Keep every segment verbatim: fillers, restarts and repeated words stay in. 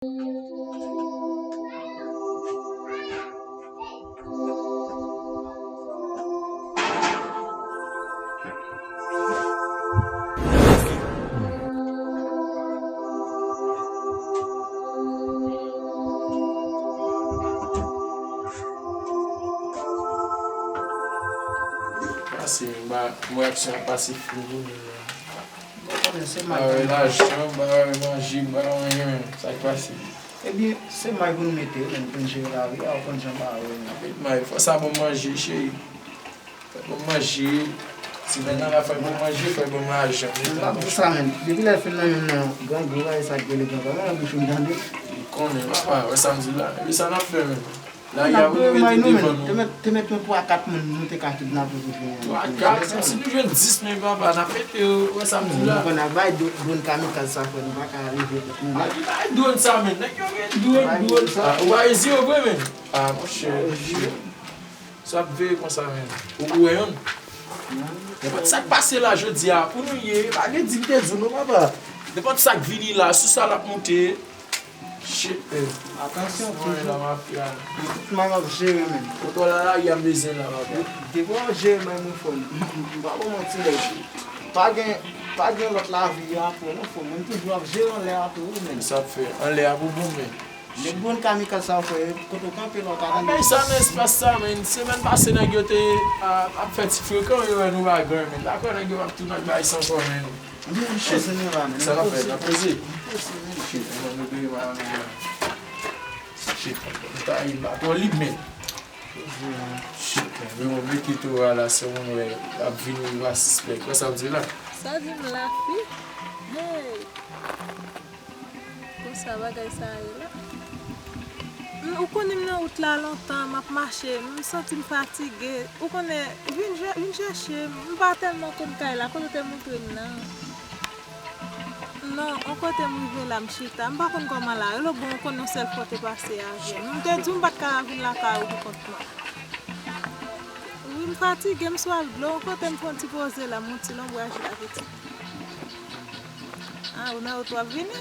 Pase, m ba, reyaksyon ap pase fou, wi, men. Ou konnen se mal. Ba wè lajan, ba wè manje, ba wè anyen, men. Sa k pase? Ebyen, se may pou n mete, men, pou n jere lavi a, ou konn jan bagay yo ye. Met may, fò sa ban m manje, cheri. Fò ban m manje. Ti nèg la, fò ban m manje, fò ban m lajan. M pa pou sa, men. Depi lè l fin nan menm nan, grangou, bagay sa k rele grangou, men nan bouch ou m tande. Li konnen, papa, wè sa m di la. E sa n ap fè, men. Lari a pou nou mete devan nou. Te mèt, te mèt yon twa kat moun nou te ka kidnape pou jwenn. Twa kat? Si nou jwenn dis menm papa, n ap mete yo, wè sa m di la. Nou konn ap bay do-, dwòn kamikaz sa frè, nou pa ka rive kot nou. A ki bay dwòn sa menm? Nèg yo gen dwòn, dwòn. A, ou pa ezi yo vre menm? A, monchè. Sa ap veye konsa menm. Ou, ou wè yonn? Nenpòt sa k pase la jodi a, pou nou ye, pa gen di m te di w non papa. Nenpòt sa k vini la, sou sa l ap moute. Shit, eh. Atansyon toujou. Mwen la mafya. Tout man ap jere menm. Kote w la la, y ap bezwen la, papa. Depi w ap jere bay mwen fò m. M pa bon manti nèg. Pa gen, pa gen lòt lavi apre non fò m. Mwen toujou ap jere anlè a tou wi menm. Sa ap fè. Anlè a pou bon men. Nèg bon kamikaz sa w fè, kote w kanpe la w ka tande. Bay sa nan espas sa, men. Semèn pase nèg yo te a, ap fè ti frekan, yo wè nou pa gen men. Dakò nèg yo ap tounen ak bay sa ankò, men. Shit. Sa n ap fè? N ap poze? Shit, mwen nou dwe pa anyen la. Shit, m ta ri m pa twò lib, men. Shit, men mwen mete tou a la, se moun wè, ap vini, va sispèk. Wè sa m di la? Sa di m la fi? Hey! Konsa bagay sa ye la. M, ou konnen m nan wout la lontan, m ap mache, m santi m fatige. Ou konnen, vin, vin chèche m, m pa tèlman konn kay la, kote w te montre m nan. Non, on kote m rive la, m chita, m pa konn kòman la rele, bon, ou konnen yon sèl fwa w te pase avè m. M te di w m pa t ka vin lakay ou pou kont mwen. Wi, m fatige, m swaf dlo, on kote m fè yon ti poze la, m yon ti lonbraj la, pitit. Ah, ou nan wout w ap vini?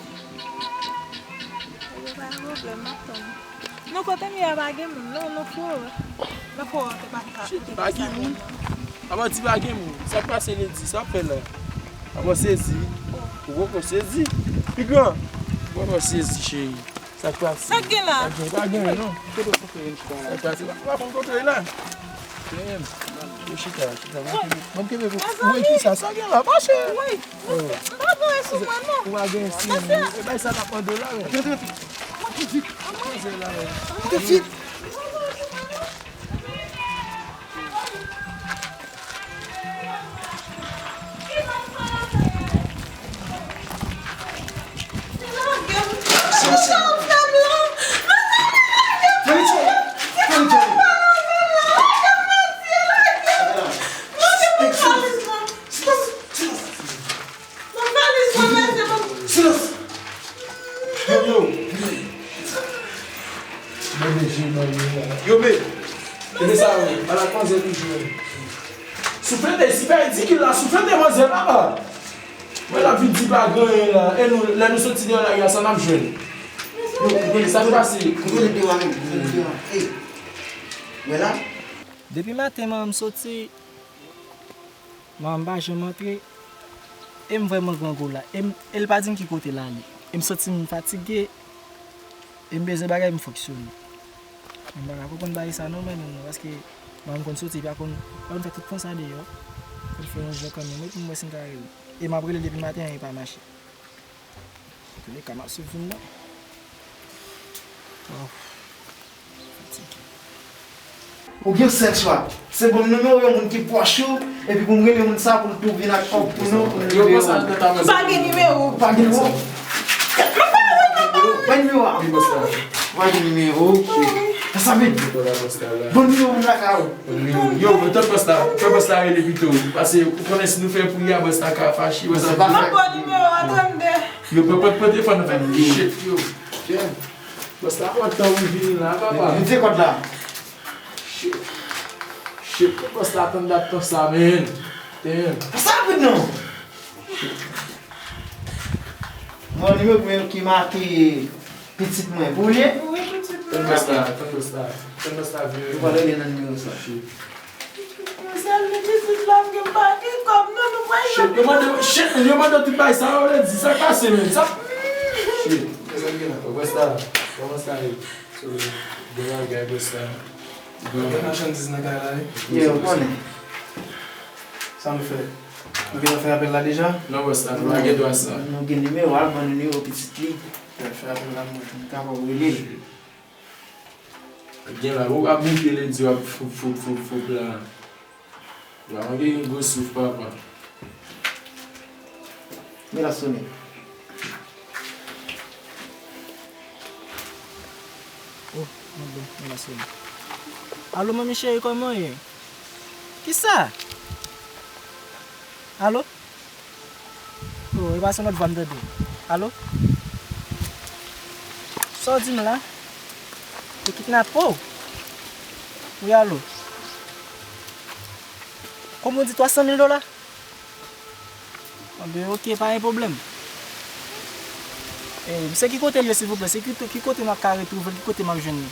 Ebyen, pa gen pwoblèm, m ap tann ou. Non, kote m ye a pa gen moun, non, nan fowè. Nan fowè, te pa ka. Shit, pa gen moun? Apa di pa gen moun? Sa k pase, Lady? Sa w ap fè la? Apa w sezi? Ou poko sezi? Pi gran! Ou poko sezi, cheri. Sa k pase? Sa k gen la? Pa gen, pa gen, non. Kote w soti vin chita la? Sa k pase? Pa, pa fon kote la. Damn. Yo chita, chita. Mwen kenbe, mwen kenbe pou. Mezanmi. Ou wè ki sa? Sa gen la? Mache. Wi. Oh. M pa gen sou mwen, non. Ou pa gen sou ou. E bay sa n ap mande w la, men. Antre, antre, antre. Antre vit. Antre vit. Silans! Yo, yo! Yo, men! Tande sa, wi. Malad manzè toujou, wi. Souflete, si pa ridikil la, souflete manzè, papa! Mwen, l ap vin di pa gen anyen la. E nou, lè nou soti deyò lari a, sa n ap jwenn? Yo, sa k pase? Kote l deyò a menm? Kote l deyò a? Ey! Mwen la? Depi maten, manman m soti, manman m pa janm antre, e m vrèman grangou la, e m, e l pa di m ki kote l ale. E m santi m fatige, e m bezwen bagay m fonksyone. M pa ka konprann bagay sa non, mwen menm non, paske manman m konn soti, pa konn, pa konn fè tout tan sa deyò, konn fè yon jan kanmenm, wi, pou m wè si m ka rele. E m ap rele depi maten an, e pa mache. Antouka, m ap swiv moun nan. Waw. Fatige. Ou gen sèks wa. Se ban m nimewo yon moun ki pwòch ou, epi pou m rele moun sa pou l tou vin ak kòb pou nou, pou nou libere w. Pa gen nimewo. Pa gen nimewo? Ban nimewo a. Pa gen nimewo. Sa sa vin. Ban nimewo moun lakay ou. Yo, yo, tann bòs la, fè bòs la rele pito. Paske ou konnen si nou fè pri a, bòs la ka fache, bòs la. M ap pran nimewo a trannde. Yo, pran, pran, pran telefòn nan, fè shit, yo. Bòs la pran tan pou l vini la, papa. Li te kòd la. Shit. Shit, tout bòs la tann dat tan sa, men. Damn. Sa rapid non. Mwen, nimewo ki make Pitit mwen, pou li ye? Wi, pitit mwen. Tann bòs la, tann bòs la. Tann bòs la vini. Ou pral rele nan nimewo sa. Shit. Sèl li pitit la, m gen pa gen kòb, non, nou pa Shit, yo mande, shit, yo mande tout bagay sa, yo vle di, sa k pase, menm, sa. Shit. Bòs la, kòman sa ye? So, gen bagay, bòs la. Gen machandiz nan kay la, wi. Yo, konnen. Sa nou fè? Nou gentan fè apèl la deja? Non, bòs la, nou pa gen dwa sa. Nou gen nimewo a, ban nou nimewo pitit li. Fè, fè apèl la, mwen. Nou kapab rele l. Gen la, ou ap bouke lè di w ap foup, foup, foup, foup la. La, mwen gen gwo souf, papa. Men la sonnen. Oh, mwen bon, men la sonnen. Alo, manmi cheri, kòman w ye? Kisa? Alo? Oh, e pa se yon lòt vwa m tande. Alo? Sa w di m la? Yo kidnape w? Wi, alo? Kòman w di twa san mil dola? Anben, oke, pa gen pwoblèm. Eh, se ki kote l ye, silvouplè? Se ki, ki kote m ap ka retwouve l? Ki kote m ap jwenn li?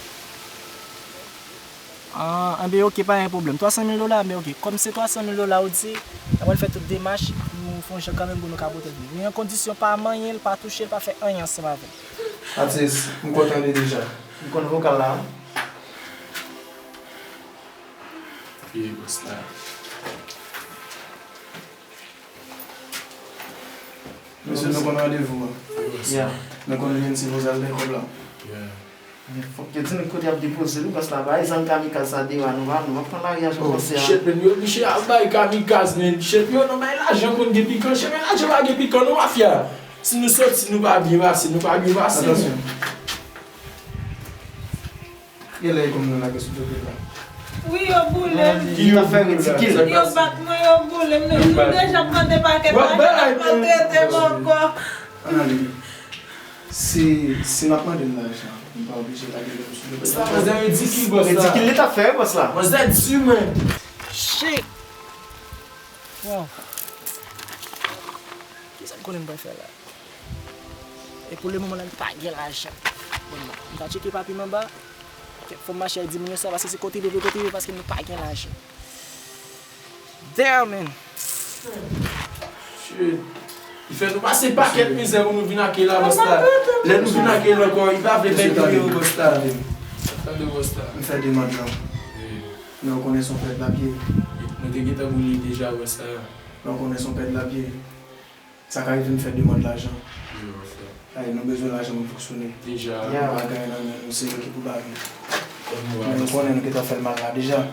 Ah, enben, oke, pa gen pwoblèm. Twa san mil dola, enben, oke. Kòm se twa san mil dola ou di, n ap fè tout demach pou nou fè yon jan kanmenm pou nou ka pote l vini. Men an kondisyon, pa manyen l, pa touche l, pa fè anyen ansanm avè l. Atis, m kontan de deja. M konn vokal la. Wi, bòs la. Mesye, nou konn randevou an. Yeah. Nou konn li menm sipoze al bay kòb la. Yeah. Men fòk yo di nou kote y ap depoze l, wi, bòs la. Bay zam kamikaz sa deyò a, nou pa, nou pa pran lari a jan w panse a. Shit, men yo oblije al bay kamikaz, men. Shit, yo, nou bay lajan konn gen pikan. Shit, men lajan pa gen pikan, non, mafya. Si nou soti, nou pa byen pase, nou pa byen pase. Atansyon. Genlè e kòm nou lage sou tèt la. Wi, yo boule m. Ki yo fè ridikil. Yo bat mwen, yo boule m. Nou, nou deja mande pakèt, pa gen ap maltrete m ankò. Ann ale. Si, si n ap mande l lajan, nou pa oblije lage l sou tèt la. Sa manzè ridikil, bòs la. Ridikil li t ap fè, bòs la. Manzè di mwen. Shit. Wow. Kisa m konnen m pral fè la? E pou lemoman la, m pa gen lajan. Bon, m ta tcheke papye m anba. Fò m mache ak di moun yo sa, paske se kote li vle, kote li vle, paske nou pa gen lajan. Damn, man. Shit. Li fè nou pase pakèt mizè pou nou vin ak la, bòs la. Lè nou vin ak la ankò, li pa vle bay nimewo, bòs la. Tande, bòs la. M fè demann lan. Men w konnen se yon pèd lapye. Nou te gentan boule deja, bòs la. Men w konnen se yon pèd lapye. Sa ka rive m fè demann lajan. Ay, nou bezwen lajan pou n fonksyone. Deja. Nou pa gen anyen nan men nou, se yo ki pou ba nou. Men nou konnen nou gentan fè l mal la deja.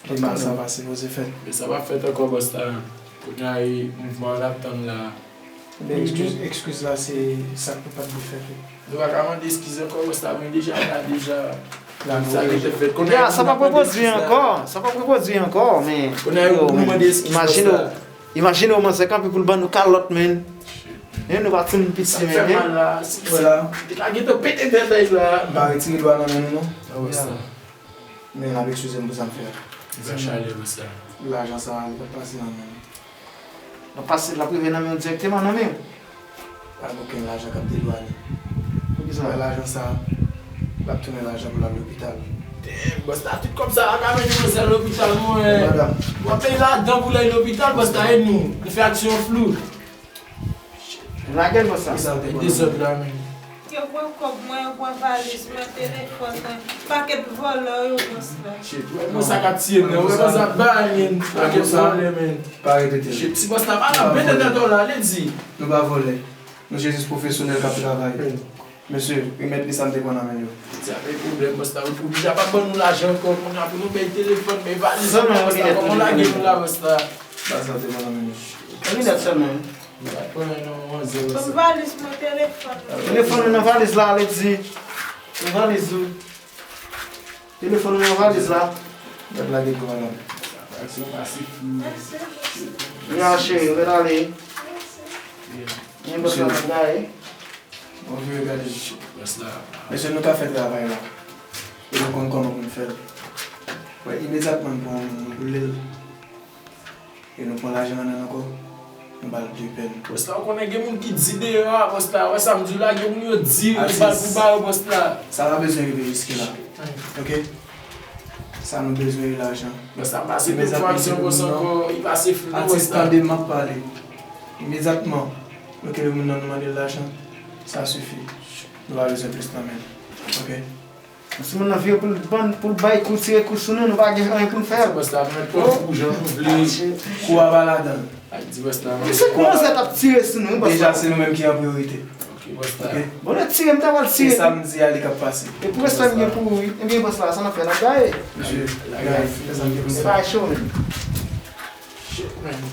E mal sa pa sipoze fèt. Men sa p ap fèt ankò, bòs la. Kounye a, e mouvman an n ap tann la. Men eskiz, eskiz la, se sa k pou pa t dwe fèt wi. Nou pa ka mande eskiz ankò, bòs la, men deja la, deja. Sa gentan fèt. Kounye a, sa p ap repwodui ankò. Sa p ap repwodui ankò, men. Kounye a, nou mande eskiz, bòs la. Imajine w manzè kanpe pou l ban nou kalòt, men. Men nou pa timoun piti, men. Sa fè mal la, si, si, li ta gentan pete tèt la. M pa retire dwa nan men nou, non. Men n ap eskize m pou sa m fè a. Lajan sa a, li p ap pase nan men nou. L ap pase, l ap rive nan men w dirèkteman, nan men w. Pa gen okenn lajan k ap delwane. Poukisa? Lajan sa a, l ap tounen lajan pou l al lopital. Damn, bòs la, tout kòb sa a ka mennen manzè lopital, mwen. W ap peye ladan pou l al lopital, bòs la, e nou? Nou fè aksyon flou. Lage l konsa. Kisa w te konn? Dezòd la menm. Yo pran kòb mwen, yo pran valiz mwen, telefòn mwen. Pakèt vòlò yo, bòs la. Shit, wè, mwen sa k ap tiye m nan, wè, bòs la, bay, men. Pakèt vòlò, men. Pa repete l. Shit, si bòs la pa nan pete tèt ou la, li di. Nou pa vòlè. Nou se jis pwofesyonèl k ap travay. Mesye, remèt li sa m te pran nan men yo. Sa pa pwoblèm, bòs la, ou oblije pa ban nou lajan ankò, kounye a pou nou bay telefòn, bay valiz, bòs la, kòman w lage nou la, bòs la? Ba sa te pran nan men yo. Yon minit sèlman. Li pa t pran non, manzè, bòs la. Ban m valiz mwen, telefòn mwen. Telefòn ou nan valiz la, Alexis. Nan valiz ou. Telefòn ou nan valiz la. Gad lage kò a la. Aksyon pasif. Mèsi. Ya, cheri, ou ret ale. Mèsi. Men bòs la, n ap gaye. Bon, vire gade. Bòs la. Mesye, nou ka fè travay la. E nou konn kòman pou n fè l. Wè, imedyatman, n pran yon moun, nou boule l. E nou pran lajan an ankò. Nou ba l de pèn. Bòs la, ou konnen gen moun ki di deyò a, bòs la. Wè sa m di w la, gen moun yo di, yo ba l pou ba yo, bòs la. Sa pa bezwen rive jiske la. Ok? Sa nou bezwen, e lajan. Bòs la, pase de fwa aksyon bòs ankò, li pase flou, bòs la. Atis, tande m ap pale. Imedyatman, nou kenbe moun nan, nou mande l lajan. Sa sifi. Nou pa bezwen plis nan men l. Ok? Si moun nan vire pou l bann, pou l bay kou, tire kou sou nou, nou pa gen anyen pou n fè. Bòs la, nou mèt pran kou jan nou vle. Kou a pa ladan l. Ay, di bòs la, se kou manzè t ap tire sou nou, bòs la. Deja, se nou menm ki an priyorite. Ok, bòs la. Ok? Bon, lè tire, m ta pral tire. E sa m di a, li k ap pase. E pou respè m gen pou ou, wi. Ebyen, bòs la, sa n ap fè, n ap gaye. Mesye, gaye, fè sa m gen pou m fè. Se pa cho, menm. Shit, man.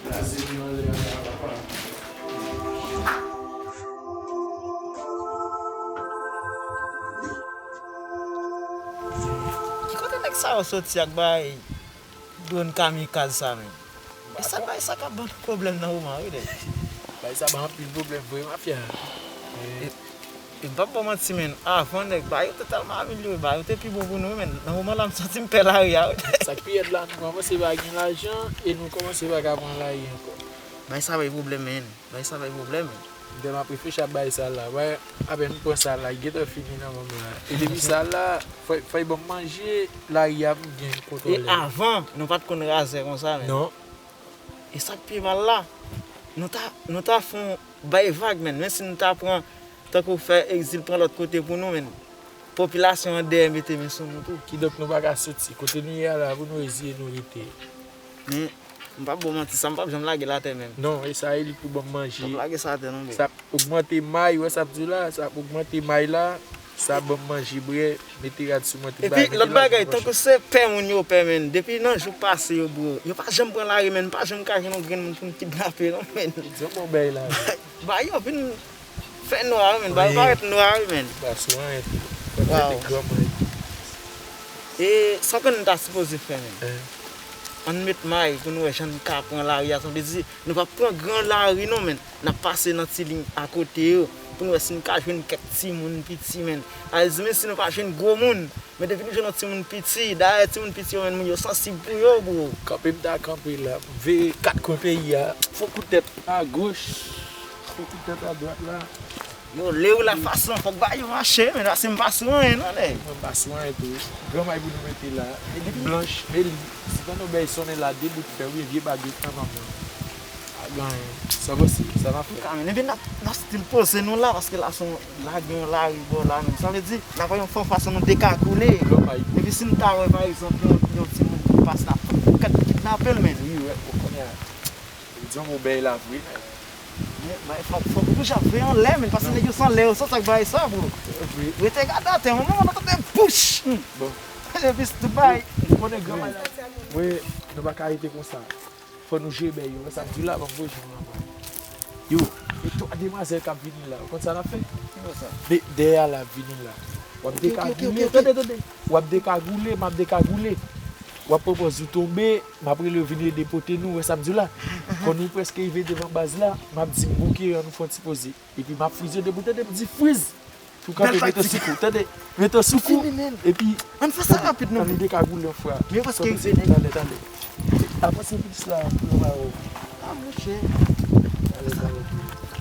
Kraze m nan lè a la, papa. Ki kote nèg sa yo soti ak bay dwòn kamikaz sa menm? E sa bay sa k ap ban nou pwoblèm nan moman wi, nèg. Bay sa bay anpil pwoblèm vre, mafya. E, e m p ap ba w manti, menn. Avan, nèg, bay yo te tèlman amelyore, bay yo te pi bon pou nou, menn. Nan moman la, m santi m pè lari a, wi. Sa k pi rèd la, nou kòmanse pa gen lajan e nou kòmanse pa ka pran lari ankò. Bay sa bay pwoblèm, menn. Bay sa bay pwoblèm. M tèlman ap reflechi ap bay sa la. Wè, apèn m pran sa la, gentan fini nan men m la. E depi sa la, fò, fò y ban m manje, lari a m gen kontwòle. E avan, nou pa t konn razè konsa, menn. Non. E sa k pi mal la, nou ta, nou ta fè yon bay vag, menn. Men si nou ta pran, tankou fè egzil pran lòt kote pou nou, menn. Popilasyon an dèyè mete men sou nou tou. Kidonk nou pa ka soti. Kote nou ye a la, pou nou reziye nou rete. Men, m p ap ba w manti, sa m p ap janm lage l atè menm. Non, e sa e li pou ban m manje. M p ap lage sa atè non, bro. Sa ap ogmante may, wè sa ap di w la, sa ap ogmante may la, sa ban m manje, bwè, mete rad sou mwen, tout bagay, mete lòt bagay, tankou se pè moun yo pè, menn. Depi nan jou pase yo, bro, yo pa janm pran lari, menn. M pa janm ka jwenn yon grenn moun pou m kidnape, non, menn. Di yon bon bagay la. Ba yo vin fè nwa, menn. Ba yo parèt nwa, menn. Ba sou anyen tou. Konn rete granmoun. E sa w konn nou ta sipoze fè, menn? Ann met may pou nou wè jan n ka pran lari a, sa vle di, nou p ap pran gran lari non, menn. N ap pase nan ti liy akote yo pou n wè si n ka jwenn kèk timoun piti, menn. Sa vle di, menm si nou pa jwenn gwo moun, men depi nou jwenn yon timoun piti, dayè timoun piti yo, menn, moun yo sansib pou yo, bro. Kanpe m ta kanpe la, m veye kat kwen peyi a, fon kout tèt agoch, fon kout tèt adwat la. Yo, lè ou la fason, fòk ba yo mache, menn, pase m pa sou anyen non, nèg. Mwen pa sou anyen tou. Gran may pou nou mete la. Blanch, Meli, si tande yon bèy sonnen la, de bout fè, wi, vye bagay tan nan men. Pa gen anyen. Sa pase, sa n ap fè. Antouka, menn, ebyen n ap, n ap still poze nou la, paske la se yon lage yon lari bò la, menn. Sa vle di, n ap wè yon fò fason nou dekagoule. Gran may. Epi si n ta wè, pa egzanp, yon, yon timoun ki pase la, fòk nou kidnape l, menn. Wi, wè, ou konnen a. Di yon mo bèy la vre. Men, men, fòk, fòk ou toujou ap veye anlè, men, paske nèg yo se anlè yo sot ak bagay sa, bro. Vre. Rete gade atè, yon moman, nou tande bouch! Hmm. Bon. Epi tout bagay. Ou konnen gran bagay. Wi, nou pa ka rete konsa. Fò nou jere bèy yo. Wè sa m di la, ban m voye jwenn nou anba. Yo, e twa demwazèl k ap vini la. Ou konn sa n ap fè? Ki bò sa? De, dèyè a la ap vini la. W ap dekagoule. Tande, tande. W ap dekagoule, m ap dekagoule. W ap pran pòz ou tonbe, m ap rele yo vin ede pote nou, wè sa m di w la. Kon nou prèske rive devan baz la, m ap di m bouke, ann nou fè yon ti poze. Epi m ap frize, depi w tande m di friz, pou kanpe, mete sou kou, tande, mete sou kou, epi ann fè sa rapid non. Ann dekagoule yon fwa. Men paske tande, tande, tande. Avanse plis la, pou yo pa wè w. A, monchè. Tande, tande,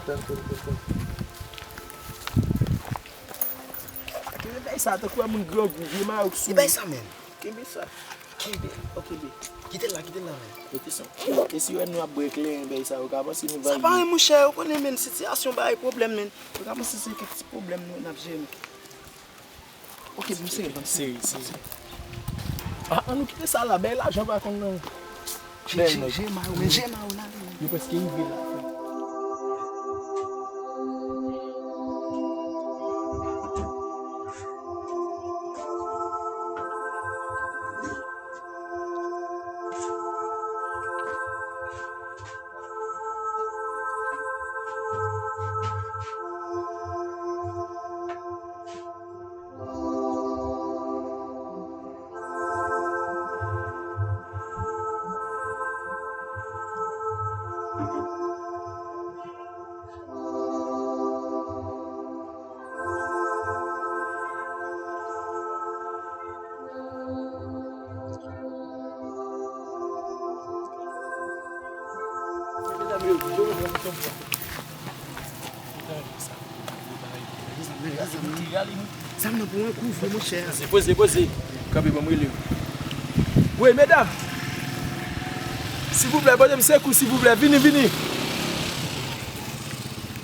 tande, tande. Kenbe bèy sa, tankou wè moun grangou, vye mayo k sou. Kenbe sa, menn. Kenbe sa. Kenbe, ok, kenbe. Kite l la, kite l la, menn. Rete san. E si yo wè nou ap bwè kleren, bèy sa, yo ka panse nou vale. Sa pa anyen, monchè, ou konnen, menn, sitiyasyon bay pwoblèm, menn. Yo ka panse se kèk ti pwoblèm nou, n ap jere, menn. Ok, bon, sere, bon, sere. Sere, sere. A, ann nou kite sa la, bèy lajan pa konn nan. Bèy nèg. Je, je, je mayo, men je mayo la. Yo prèske rive la. Zam nan pran yon kou vre, monchè. Poze, poze, poze. Kanpe, ban m rele yo. Wi, medam. Silvouplè, pote m sekou, silvouplè. Vini, vini.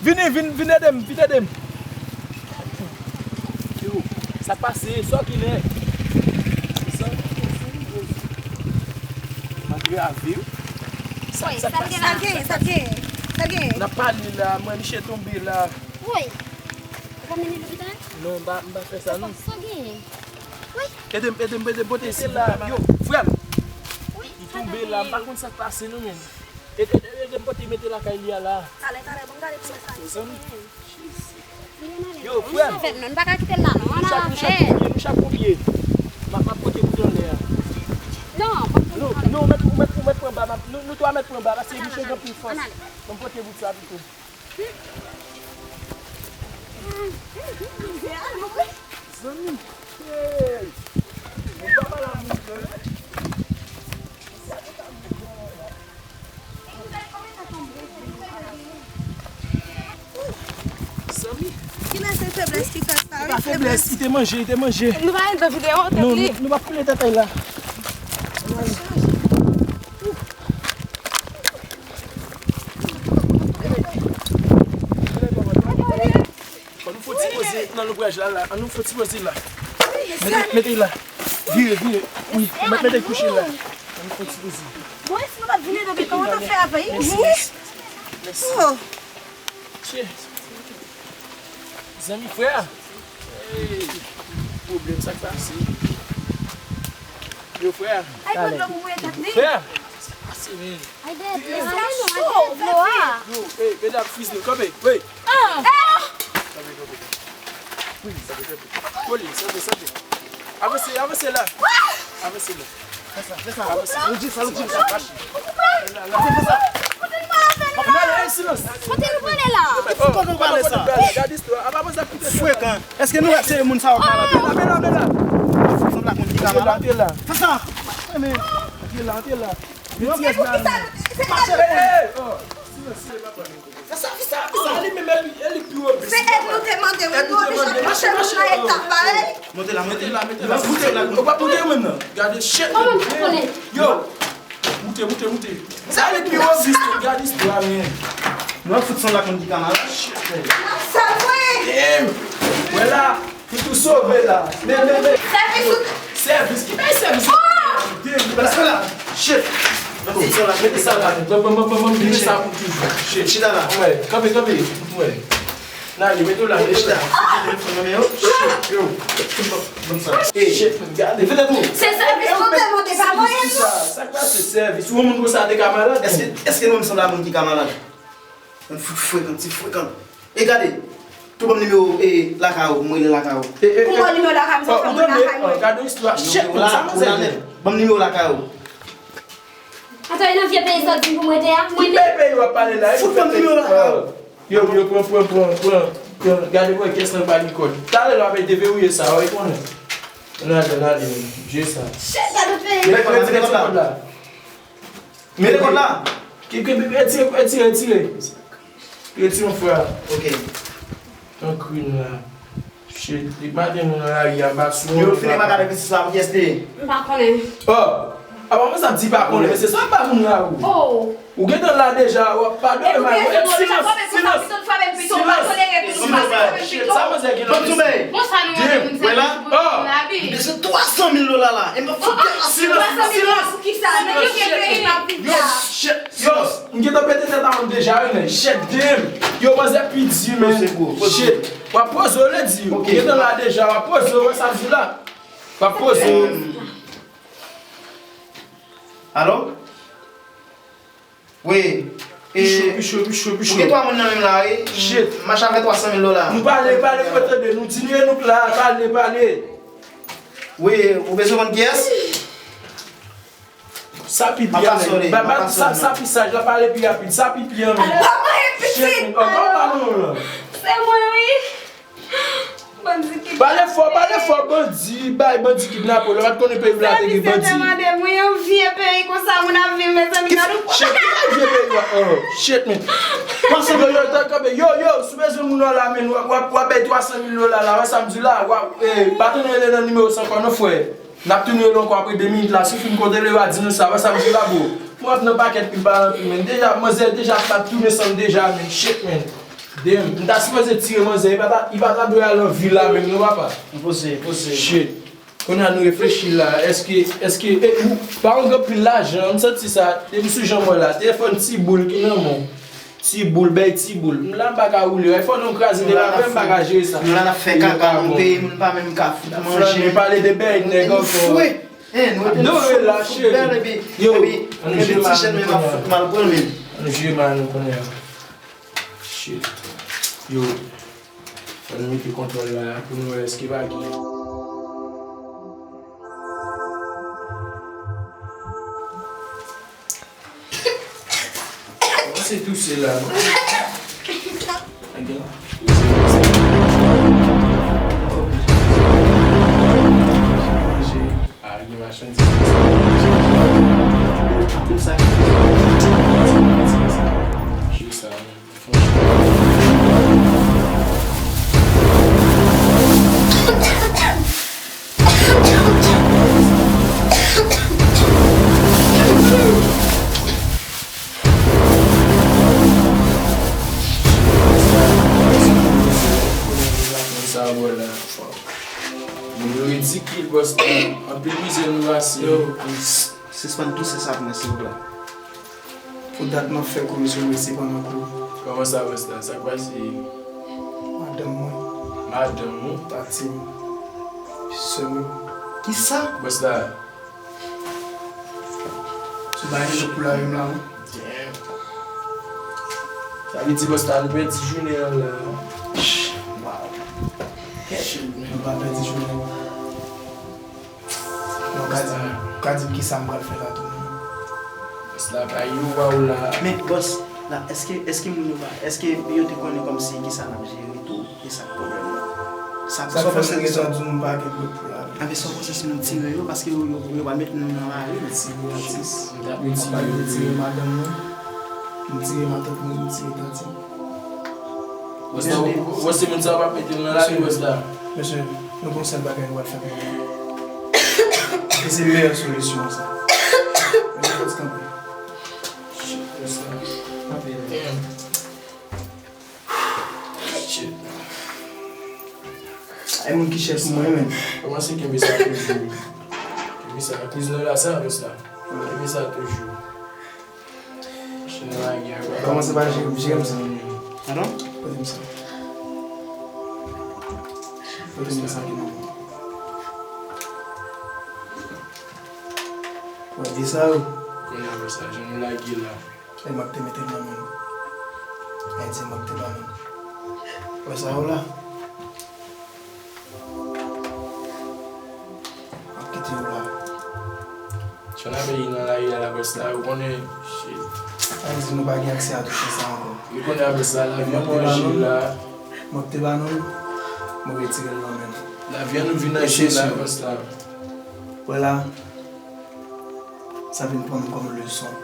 Vini, vin, vin ede m, vin ede m. Yo, sa k pase? Sa w genyen? Antre avè w. Sa, sa k pase? Sa k genyen? Sa k genyen? Sa k genyen? N ap pale la, mwen, misye tonbe la. Woy! Ou pa mennen lopital? Non, m pa, m pa fè sa, non. Sa genyen? Wi. Ede m, ede m, ede m pote isi la. Yo, frè m. Wi. Li tonbe la, m pa konn sa k pase, non, men. Ede, ede, ede m pote mete lakay li a la. Talè, talè, bon, gade pou mwen sa. Yo, frè m. Fè m, non, nou pa ka kite l la, non. Nou chak, nou chak konbyen, nou chak konbyen. M ap, m ap pote bout anlè a. Non, non, ou mèt, ou mèt, ou mèt pran ba, m ap, nou, nou twa mèt pran ba, paske misye gen pil fòs. Ann ale. Ban m pote bout sa pito. Zanmi, hey! Mwen pa mal a moun, non. Zanmi. Kilè se feblès ki fè sa, wi, feblès. Li te manje, li te manje. Nou pa nan videyo, tèt li. Non, nou, nou pa koule tèt la. Fò nou fè ti poze nan lonbraj la, la. An nou fè ti poze la. Mete, mete la. Vire, vire. Wi, mete, mete kouche la. An nou fè ti poze. Bon, si nou pa t vini, depi kòman w ap fè avè l? Mèsi, mèsi, mèsi. Oh. Tchè. Zanmi, frè. Hey, pwoblèm sa k pase. Yo, frè. Ay, pran dlo pou mwen, tèt li. Frè. Sa k pase, men? Ay, dèyè, ale non, ale dlo a. Yo, hey, medam, fiz nou, kanpe. Hey. Ah! Kanpe, kanpe, kanpe. Kanpe, kanpe. Kole, sante, sante. Avanse, avanse la. Avanse la. Fè sa, fè sa. Avanse. Lojik sa, lojik sa. Fè sa. Kote nou prale la? Kote nou prale sa? Gade istwa. Apa poze ap kite sa. Frekan. Èske nou wè se moun sa yo k malad? Mete la, mete la, mete la. Sanble ak moun ki ka malad. Fè sa. Antre la, antre la. Yo, ki pou ki sa? Mache. Hey, hey, oh. Silans, silans, papa. Fè sa, fè sa, fè sa. Li menm, e li, e li pi obis. Se èd nou te mande, wi, nou oblije mache, mache, mache, nan etap la, wi. Monte la, monte la, monte la. Ou pa monte ou menm nan. Gade, shit. Yo. Moute, moute, moute. Sa li pi obis, gade istwa, men. Nou ap fout sanble ak moun ki ka malad. Shit, men. Sa vre. Damn. Wè la. Li tou sove la. Men, men, men. Sèvis ou. Sèvis. Ki bay sèvis? Oh! Damn, men la, men la. Shit. Mete sa la, mete sa la. Ban, ban, ban, ban, ban, mete sa pou toujou. Shit. Chita la. Wè, kanpe, kanpe. Wè. N ale, mete w la, mete w la. Chita. Telefòn nan men yo. Shit, yo. Ban m sa. Ey, shit, gade. Fè tèt ou. Se sèvis nou te mande, pa mwayen nou. Sa k pase sèvis? Ou yon moun konsa te ka malad? Èske, èske nou menm sanble a moun ki ka malad? Yon fout frekan, ti frekan. E gade, tou ban m nimewo, e, lakay ou, pou mwen rele lakay ou. Pou mwen nimewo lakay m, se fè mwen lakay mwen. Gade yon istwa. Shit, sa manzè gen. Ban m nimewo lakay ou. Atò, e nan vye peyi sa w di m pou mwen te a? Ki vye peyi w ap pale la? Fout ban m nimewo lakay ou. Yo, yo, pran, pran, pran, pran, pran. Gade, wè, kès nan pa gen kòd. Talè la, w ap deverouye sa, w konnen. N ale, n ale, men. Je sa. Shit, gade peyi. Retire, retire ti kòd la. Mete kòd la. Ki, ki, ki, retire, retire, retire. Retire yon fwa. Ok. Yon krin la. Shit, depi maten nou nan lari a, m pa sou yon. Yo, fini pa gade pitit la, pou kiyès li ye? M pa konnen. Oh! Apa mwen sa di pa konnen, men se sa m pa moun la ou. Oh! Ou gentan la deja, w ap padone mal. Silans, silans, silans. Sa manzè gentan. Bon, sa nou mande moun sa pou labi. M bezwen twa san mil dola la. E m ap fout tè la. Silans, silans. Yo, shit, yo. M gentan pete tèt a moun deja, wi, men. Shit, damn. Yo, manzè pi di, men. Shit. W ap poze w, lè di. Ou gentan la deja, w ap poze w, wè sa m di la. W ap poze w. Alo? Wi. Picho, picho, picho, picho. Ou gen twa moun nan menm la, wi. Shit. M mache avè twa san mil dola. Nou pale, pale, mwen tande, nou di nou e nou k la, pale, pale. Wi, ou bezwen konn kiyès? Sa pi byen, men. Ba, ba, sa, sa pi saj la, pale pi rapid. Sa pi byen, men. Ba mwen pitit. Shit, men. Oh, ba, ba, non, non. Se mwen, wi. Bandi kidnape. Pale fò, pale fò, bandi, bay bandi kidnape. Lè w pa t konnen peyi w la te gen bandi. Sèvis te mande m, wi, yon vye peyi konsa, moun ap viv, mezanmi, gade yon. Shit, ki vye peyi w ap, oh, shit, men. Yo, yo, tan kanpe. Yo, yo, si w bezwen moun nan la, men, w ap, w ap, w ap bay twa san mil dola la, wè sa m di la, w ap, eh, pa tounen rele nan nimewo sa ankò non, frè. N ap tounen rele ankò apre de minit la, si w fin konte rele, w a di nou sa, wè sa m di la, bro. Mwen ap nan pakèt pil pa nan pil, men. Deja, manzè deja ap tounen san m deja, men. Shit, men. Damn, m ta sipoze tire manzè, li pa ta, li pa ta dwe al nan vil la menm non, papa. Poze, poze. Shit. Kounye a nou reflechi la, èske, èske, e, ou, pa yon gwo pil lajan, m santi sa, depi sou jan m wè la, telefòn ti boul ki nan men w. Ti boul, bay ti boul. M la m pa ka woule, fò nou kraze de la, m pa ka jere sa. Nou la n ap fè kaka nan peyi, moun pa menm ka fout manje. N ap pale de bay nèg ankò. Dore la, shit. Yo, epi, epi ti jèn menm ap fout mal pran l menm. Ann jere mal nou konnen. Shit. Yo. Fò n mete kontwòl la pou n wè èske pa gen. Kòmanse touse la, non? Manje. Ah, gen machandiz. Apre sa. Jwe sa, non. Moun yo ridikil, bòs la. Anpil mizè nou pase. Yo, sispann touse sa pou mwen, silvouplè. Pou dat m ap fè komisyon mwen se pandan kou. Kòman sa, bòs la? Sa k pase? Madanm mwen. Madanm ou? Pati m. Sè m. Kisa? Bòs la. Sou bagay lòt pou lavi m la, wi. Damn. Sa vle di, bòs la, nou pèdi jounen an la. Wow. Shit, man. Nou pa pèdi jounen an. Non, ka di, ka di m kisa m pral fè la tou, non. Bòs la, pa yo pa ou la. Men, bòs la, èske, èske moun yo pa, èske yo te konnen kòmsi kisa n ap jere tou? E sa k pwoblèm nan? Sa, sa k fè m gentan di w m pa gen lòt pou lavi. Anben, sa w panse si nou tire yo, paske yo, yo, yo pral mete nou nan lari. Tire atis. M pa vle tire madanm mwen. M tire matant mwen, m tire tanti m. Bòs la, ou, ou panse moun sa yo p ap mete nou nan lari, bòs la? Mesye, nou gon sèl bagay nou pral fè pou nou. E se meyè solisyon an sa. Mesye, fòs kanpe. Shit, bòs la. Kanpe. Damn. Shit. Ay, moun ki chèf mwen, men. Kòmanse kenbe sa toujou. Kenbe sa. Kouzin la sa, bòs la. Kenbe sa toujou. Kòmanse pa jere, jere m sa. Pardon? Pote m sa. Pote m sa ki nan men. Wè, di sa yo. Kounye a, wè sa, jan nou lage la. E m ak te mete l nan men nou. Ay di m ak te ba nou. Wè sa yo la. M ap kite yo la. Chan ap veye nan lari a la, bòs la, ou konnen, shit. Sa vle di nou pa gen aksè a tout sa ankò. Ou konnen a bòs la, lavi an danje la. M ap te ba nou, m retire l nan men nou. Lavi an nou vin an danje la, bòs la. Wè la, sa vin pran m kòm leson.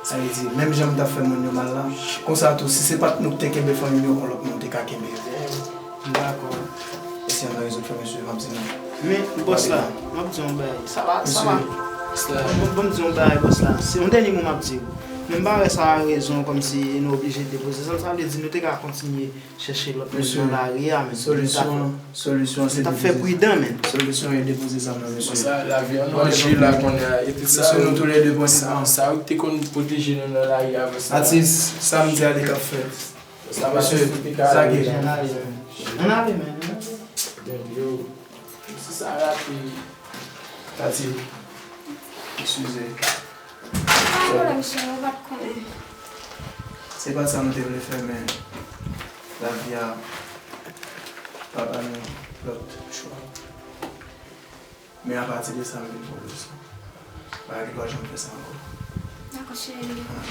Sa vle di, menm jan m t ap fè moun yo mal la, konsa tou, si se pa t nou ki te kenbe fanmi m yo, yon lòt moun te ka kenbe yo. M dakò. Mesye, ann rezoud fè mesye, m ap di nou. Men, bòs la, m ap di yon bagay. Sa va, sa va. Mesye. Bon, bon, bon, m di yon bagay, bòs la. Se yon dènye mo m ap di w. Men m pa wè sa a rezon kòmsi nou oblije depoze zam. Sa vle di nou te ka kontinye chèche lòt moun nan lari a, men. Solisyon an, solisyon an se depoze zam. Nou t ap fè pridan, men. Solisyon an e depoze zam nan, mesye. Konsa, lavi an an danje la kounye a. Epi sa, mesye, nou toulède pran sa. Sa ou te konn pwoteje nou nan lari a, bòs la. Atis, sa m di a li k ap fèt. Mesye, sa gen. Ann ale, men. Ann ale, men. Yo, si sa rate. Tati, eskize. Pa gen pwoblèm, cheri, ou pa t konnen. Se pa t sa m te vle fè, men lavi a pa ba nou lòt chwa. Men apati de sa, m vin pran leson. Bagay ki pa janm fè sa ankò. Dakò, cheri. Ah.